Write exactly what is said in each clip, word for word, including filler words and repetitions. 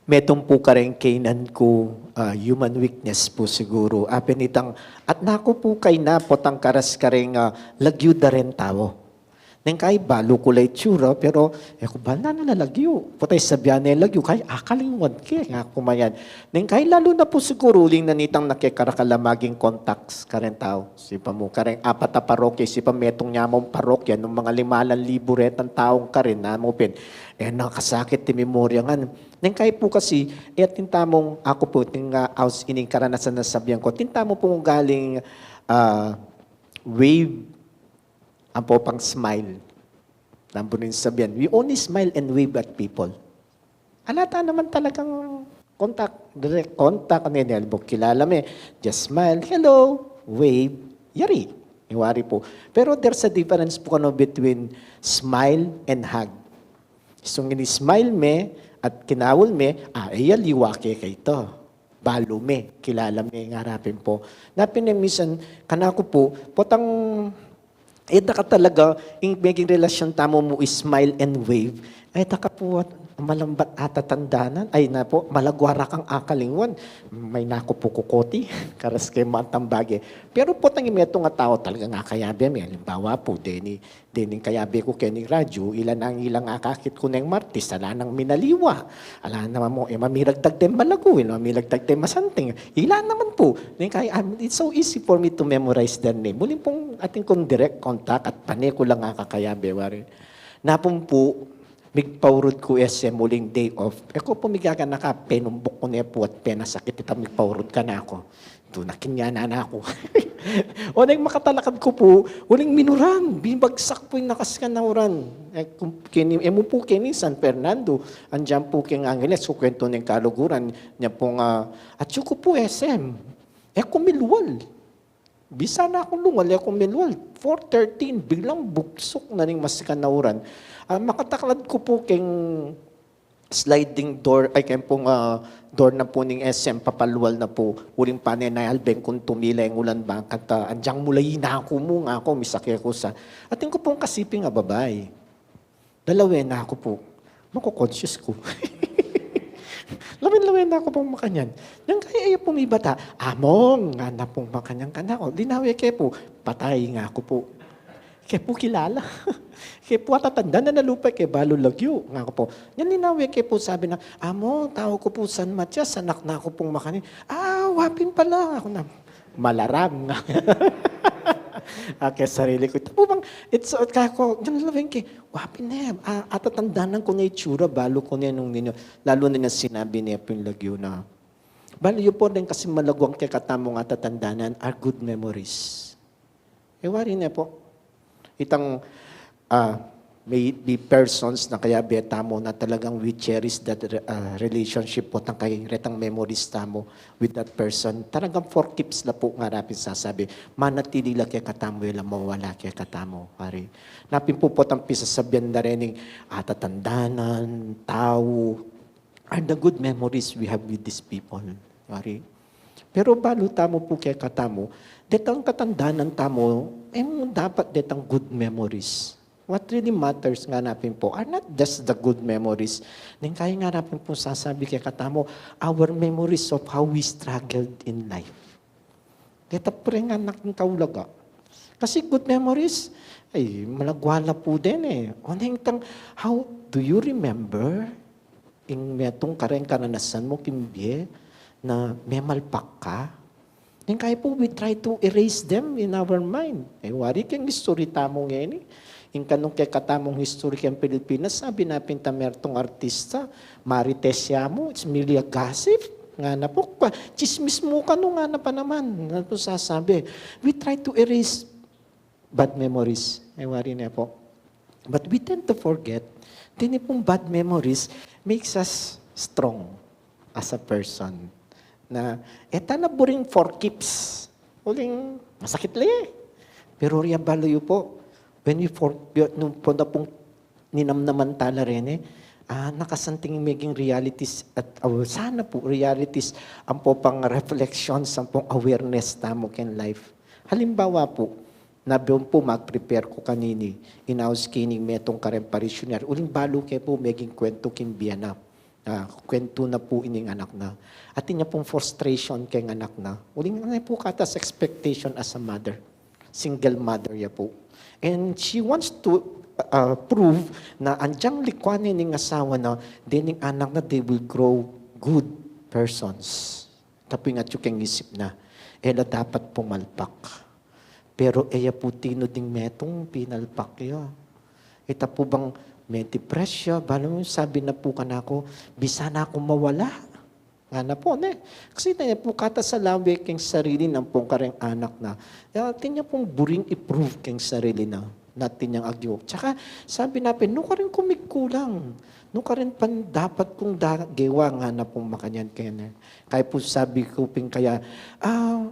Metung pu kareng kainan ku, ah, human weakness pu siguru. Ape nitang, at naku pu kayna potang karas kareng, ah, lagyu da reng tau. Neng kai balu ku la itsura, pero, e ku bal na na lagyu. Potang sabian ne lagyu, kai akalingwan ke, ngaku mayan. Neng kai lalu na pu siguru, uling na nitang nakekarakal a maging contacts kareng tau. Sipa mu kareng apat a parokya, sipa metung ya mung parokya, nung mga limalan libu retang taung karin, namu pin. E, nakasakit ti memorya ngan. Neng kai pu kasi, e, atin tamung, aku pu, atin, ah, aus ining karanasan a sabian ku, atin tamu pung ugaling, ah, wave, ampo pang smile. Nambu ning sabian, we only smile and wave at people. Ala ta naman talagang contact, direct contact, ne, ne, buk kilala me, just smile, hello, wave, yari. Iwari pu. Pero there's a difference pu kanu between smile and hug. Isung ini-smile me at kinaul me, ah, e ya liwa ke kayto. Balu me, kilala me, ngarapin pu. Napin e minsan, kanaku pu, potang, e da ka talaga, ing meging relasyon tamu mu is smile and wave. E da ka pu at malambat atatandanan, ay na pu, malagwa ra kang akalingwan. May naku pu kukoti, karas ke matambage. Pero potang metung a tau talagang akayabe me, alimbawa pu, deni, dening kayabe ku kening radyu, ila nang ilang akakit ku neng Martis, ala nang minaliwa. Ala naman mu, e mamiragdag deng malagu, e mamiragdag deng masanting. Ila naman pu. Neng kai, um, it's so easy for me to memorize their name. Uling pung atin kung direct contact at pane ku lang akakayabe, wari. Napun pu, migpaurud ku S M uling day off. E ku pu migaganaka, penumbuk ku ne pu at penasakit itang migpaurud kanaku. Dun na kinyanan na ku. O, neng makatalakad ku pu, uling minuran, bibagsak pu ing nakasikan a uran. E, kum-, keni, e mu pu keni San Fernando, andiyan pu keng Angeles, kukwentu neng kaluguran, nya pung, ah, atyu ku pu S M. E ku milwal. Bisa na kung lungal, e ku milwal. Four thirteen, biglang buksuk na ning masikan a uran. Ah, makataklad ku pu keng sliding door, ay, keng pung, ah, door na pu ning S M, papalwal na pu. Uling pane na albeng kung tumila ing ulan ba, kata, andiyan mu la inaku mu, ngaku, misake ku sa. Atin ku pung kasiping a babai. Lalawen na ku pu. Maku-conscious ku. Lawen-lawen na ku pung makanyan. Neng kai e pu mibata, "Among," ngana pung makanyan kanaku. Linawe ke pu, patay, ngaku pu. Ke pu kilala. Ke pu atatandanan na lupa ke balu lagyu, ngaku pu. Nyan linawe ke pu sabi na, "Among, tau ku pu San Matias, anak na ku pung makanyan." "Ah, wa pin pala," ngaku na. Malaram. Ake sarili ku. Ita pu bang, it's, uh, kako, nyan lalawen ke, wa pin e, ah, atatandanan ku ne itsura, balu ku ne nung ninyo, lalu na nung sinabi ne pu ing lagyu na. Balu yu pu, deng kasi malagwang kekatamung atatandanan are good memories. E wari ne pu. Itang, ah, may it be persons na kayabe tamu na talagang we cherish that re-, ah, relationship pu, tang kay retang memories tamu with that person. Talagang for keeps la pu, ngarapin sasabi. Manatili la kekatamu, e la mawala kekatamu, wari. Napin pu potang pisasabian da rening atatandanan, tau, are the good memories we have with these people. Wari. Pero balu tamu pu kekatamu, detang katandanan tamu, e mu dapat detang good memories. What really matters, nganapin pu, are not just the good memories. Neng kai nganapin pu sasabi kekatamu, our memories of how we struggled in life. Deta pu reng anak ning kaulaga. Kasi good memories, ay, malagwa la pu den e. Oneng tang, how do you remember ing metung kareng karanasan mu king bie na memalpak ka? Neng kai pu, we try to erase them in our mind. E wari keng history tamu ngeni. Ing kanung kekatamung history keng Pilipinas, sabi na pin ta mertung artista, Marites ya mu, it's merely a gossip. Ngana pu, kwa, tsismis mu kanu, ngana pa naman. Nanu pu sasabi? We try to erase bad memories. E wari ne pu. But we tend to forget, deni pung bad memories makes us strong as a person. Na, e ta na buring for keeps. Uling, masakit la e. Pero ria balu yu pu, when we for-, nung pu na pung ninamnaman ta la reni, ah, nakasanting meging realities at, ah, sana pu, realities, ampo pang reflections, ampong awareness tamu keng life. Halimbawa pu, na bang pu mag-prepare ku kanini, inaus ke ining metung kareng parishioner, uling balu ke pu meging kwentu king bie na. Ah, kwentu na pu ining anak na. Atin ya pung frustration keng anak na. Uling ne pu katas expectation as a mother. Single mother ya pu. And she wants to, ah, prove na agyang likuan ne ning asawa na, dening anak na, they will grow good persons. Tapi nga atyu keng isip na, e la dapat pumalpak. Pero e ya pu tinu ding metung pinalpak ya. Ita pu bang me-depress ya, balu mu sabi na pu kanaku, bisa na kung mawala. Ngana pu, ne? Kasi ne pu katas a lawe keng sarili na ampong kareng anak na. Ya, atin ya pung buring i-prove keng sarili na. Na atin yang agyu. Tsaka, sabi na pin, nu karin ku migkulang? Nu karin pan dapat kung da-, gewa, ngana pung makanyan kene. Kaya pu sabi ku pin kaya, ah,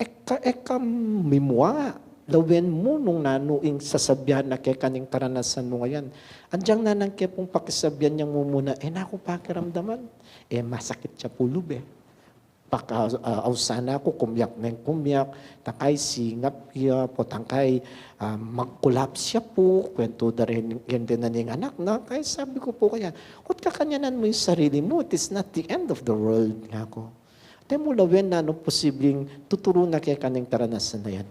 e ka, e ka mimua, lawen mu nung nanu ing sasabyan na keka ning karanasan mu ngeni. Agyang nanung ke pung pakisabyan yang mumuna, e na ku pakiramdaman. E, masakit ya pu lub e. Paka, ah, ausan na ku, kumyak neng kumyak, tangkay singap ya, potang kay, ah, mag-collapse ya pu, kwentu da rin, yan din na ning anak na, kaya sabi ku pu kaya, "Ot kakanyanan mu ing sarili mu, it is not the end of the world," ngaku. Te mu lawen nanung posibleng tuturu na keka ning karanasan na yan.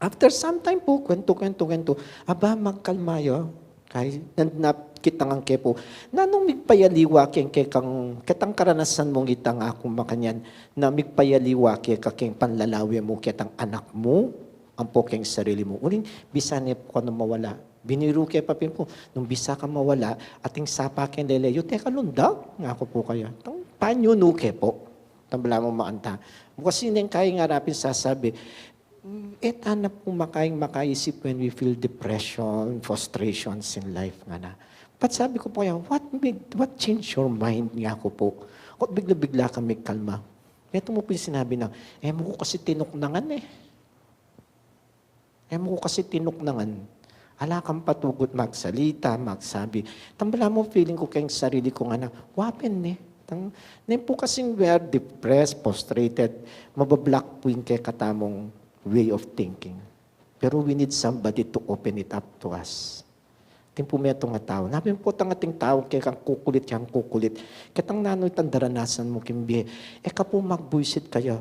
After some time pu, kwentu, kwentu, kwentu, aba, magkalma ya. Kay, nan-, nakita ngan ke pu. Nanung migpayaliwa keng kekang, ketang karanasan mung ita, ngaku makanyan, na migpayaliwa keka keng panlalawe mu ketang anak mu, ampo keng sarili mu. Uling, bisa ne pu kanu mawala. Biniru ke pa pin pu, nung bisa ka mawala, ating sapa keng lele yu, teka lundag, ngaku pu kaya. Tang panyunu ke pu. Tang balamu makanyan. Kasi neng kaya nga rapin sasabi, e tana pu makaing makaisip when we feel depression, frustrations in life, ngana. But sabi ku pu kaya, "What made, what changed your mind?" ngaku pu. Ot bigla-bigla ka migkalma? Ito mu pin sinabi na, "E mu ku kasi tinuknangan e. E mu ku kasi tinuknangan. Ala kang patugut magsalita, magsabi." Tang balamu feeling ku keng sarili ku ngana, "Wa pin ne." Tang, neng pu kasing we are depressed, frustrated, mabablock pu ing kekatamung way of thinking. Pero we need somebody to open it up to us. Atin pu metung a tau. Napin pu tang ating tau kekang kukulit, yang kukulit. Ketang nanu itang daranasan mu king bie, e ka pu magbuisit kaya.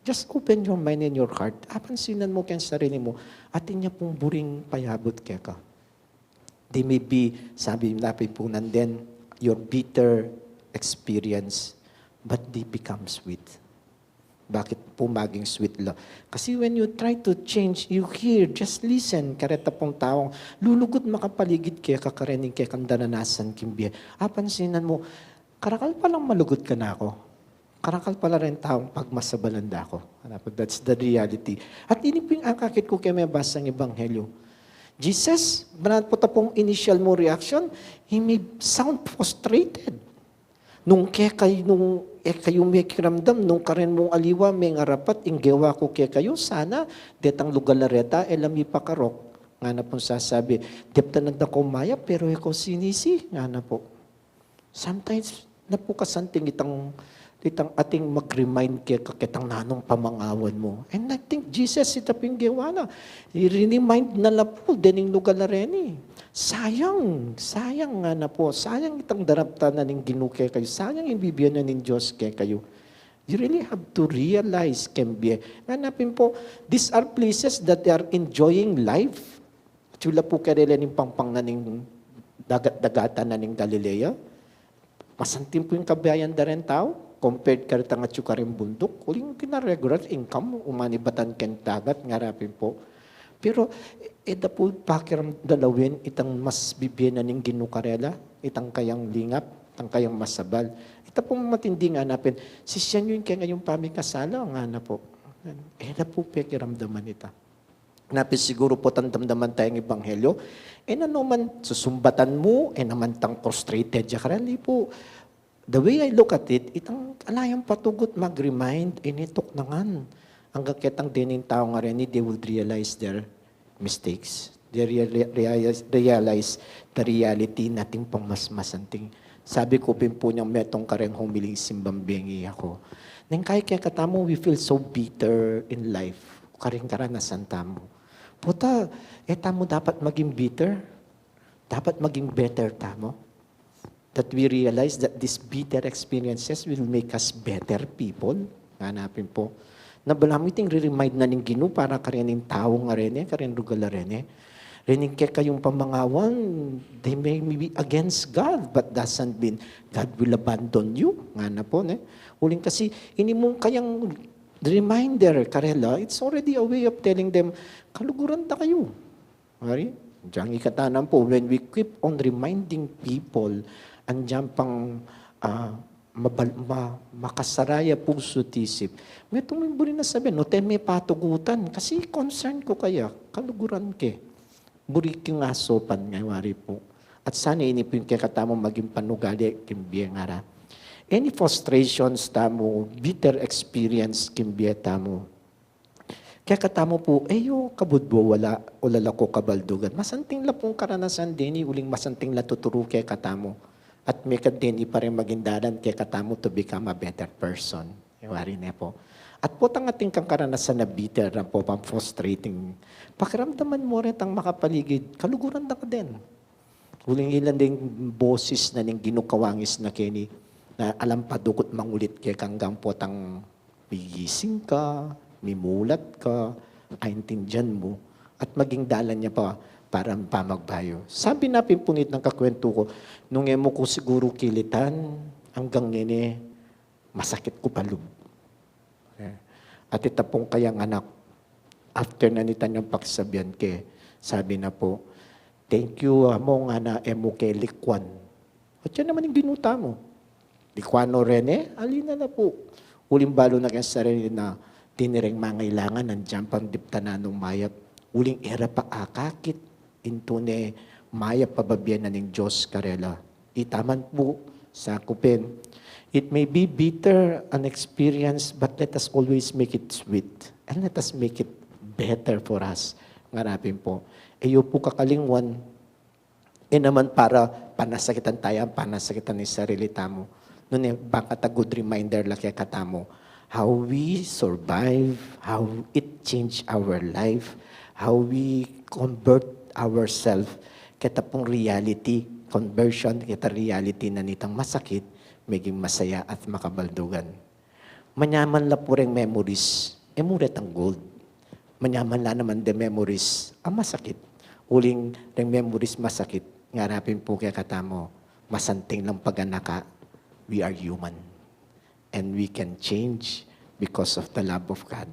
Just open your mind and your heart. Apansinan mu keng sarili mu, atin ya pung buring payabut keka. They may be, sabi na pin pu, and then your bitter experience, but they become sweet. Bakit pu maging sweet la? Kasi when you try to change, you hear, just listen, kareta pung taung lulugud makapaligid keka, kareng kekang daranasan king bie. Apansinan mu, karakal palang malugud kanaku. Karakal pala reng taung pagmasabalan da ku. Ngana pu, that's the reality. At ini pu ing akakit ku keng mebasang ebanghelyo. Jesus, banat pu ta pung initial mung reaction, he may sound frustrated. Nung kekayu, nung e kayu mekiramdam, nung karen mung aliwa, mengarapat ing gewa ku kekayu, sana detang lugal a reta e la mipakarok. Ngana pung sasabi, "Deptan da kung mayap, pero e ku sinisi," ngana pu. Sometimes, napukasan ting itang, itang ating mag-remind keka ketang nanung pamangawan mu. And I think Jesus, ita pin gewa na, i-remind na la pu dening lugal a reni. Sayang, sayang, ngana pu, sayang itang daraptan na ning Ginu kekayu, sayang ing bibie na ning Dios kekayu. You really have to realize, keng bie. Ngana pin pu, these are places that they are enjoying life. Atyu la pu karela ning pangpang na ning dagat-dagatan na ning Galilea. Masanting pu ing kabiayan da reng tau, compared karetang atyu kareng bunduk, uling kina regular income, umanibatan keng dagat, ngara pin pu. Pero, e da pu pakiramdam lawen itang mas bibie na ning Ginu karela, itang kayang lingap, itang kayang masabal. Ita pung matindi ngana pin, sisian yu ing kekayung pamikasala, ngana pu. E da pu pakiramdaman ita. Ngana pin siguru pu tang damdaman tayang ebanghelyo, e na naman susumbatan mu, e naman tang frustrated ya karela, e pu. The way I look at it, itang ala yang patugut mag-remind, e ne tuknangan. Anggang ketang dening tau ngara ini, they would realize their mistakes. They reali-, realize, realize the reality na ating pang mas masanting. Sabi ku pin pu niyang metung kareng humiling simbang bengi aku. Neng kaya kekatamu, we feel so bitter in life. Kareng karanasan tamu. Puta, e tamu dapat maging bitter. Dapat maging better tamu. that we realize that these bitter experiences will make us better people. Ngana pin pu. Na balamu iting re-remind na ning Ginu para karening tau a reni, karening lugal a reni. Rening kekayung pamangawan, they may be against God, but doesn't mean God will abandon you. Ngana pu, ne? Uling kasi, ini mung kayang reminder karela, it's already a way of telling them, kaluguran da kayu. Mari, dyang ikatanan pu, when we keep on reminding people, andyan pang, ah, mabal-, ma-, makasaraya pusu at isip. Metung mung buri na sabian, no, te me patugutan, kasi concern ku kaya, kaluguran ke. Buri keng asopan nga wari pu. At sana ini pu ing kekatamu maging panugali king bie ngara. Any frustrations tamu, bitter experience king bie tamu, kekatamu pu, e yu kabudbu, wala, wala la ko kabaldugan. Masanting la pung karanasan deni, uling masanting la tuturu kekatamu. At mekad deni pa rin maging dalan kekatamu to become a better person. E wari ne pu. At potang atin kang karanasan a bitter, a pu, pang frustrating, pakiramdaman mu retang makapaligid, kaluguran da ka den. Uling ilan deng boses na ning Ginu kawangis na keni, na alang padukut mangulit keka, anggang potang migising ka, mimulat ka, aintindian mu, at maging dalan ya pa para pamagbayu. Sabi na pin pu nitang kakwentu ku, nung e mu ku siguru kilitan, anggang ngeni, masakit ku pa lub. E, at ita pung kayang anak, after na nita nang pakisabian ke, sabi na pu, "Thank you, Among, ngana, e mu ke likwan." Atyan naman ing Ginu tamu. Likwan no reni, ali na la pu. Uling balu na keng sarili na tinireng mangailangan, andyan pang diptanan nung mayap. Uling e ra pa akakit ing tune mayap a pababie na ning Dios karela. Ita man pu, sakupin. It may be bitter an experience, but let us always make it sweet. And let us make it better for us. Ngara pin pu. E yu pu kakalingwan, e naman para panasakitan taya, panasakitan ing sarili tamu. Nune, bang kata good reminder la kekatamu. How we survive, how it change our life, how we convert ourselves keta pung reality, conversion keta reality na nitang masakit, meging masaya at makabaldugan. Manyaman la pu reng memories, e mu retang gold. Manyaman la naman deng memories a masakit. Uling reng memories masakit, ngara pin pu kekatamu, masanting lang paganaka, we are human. And we can change because of the love of God.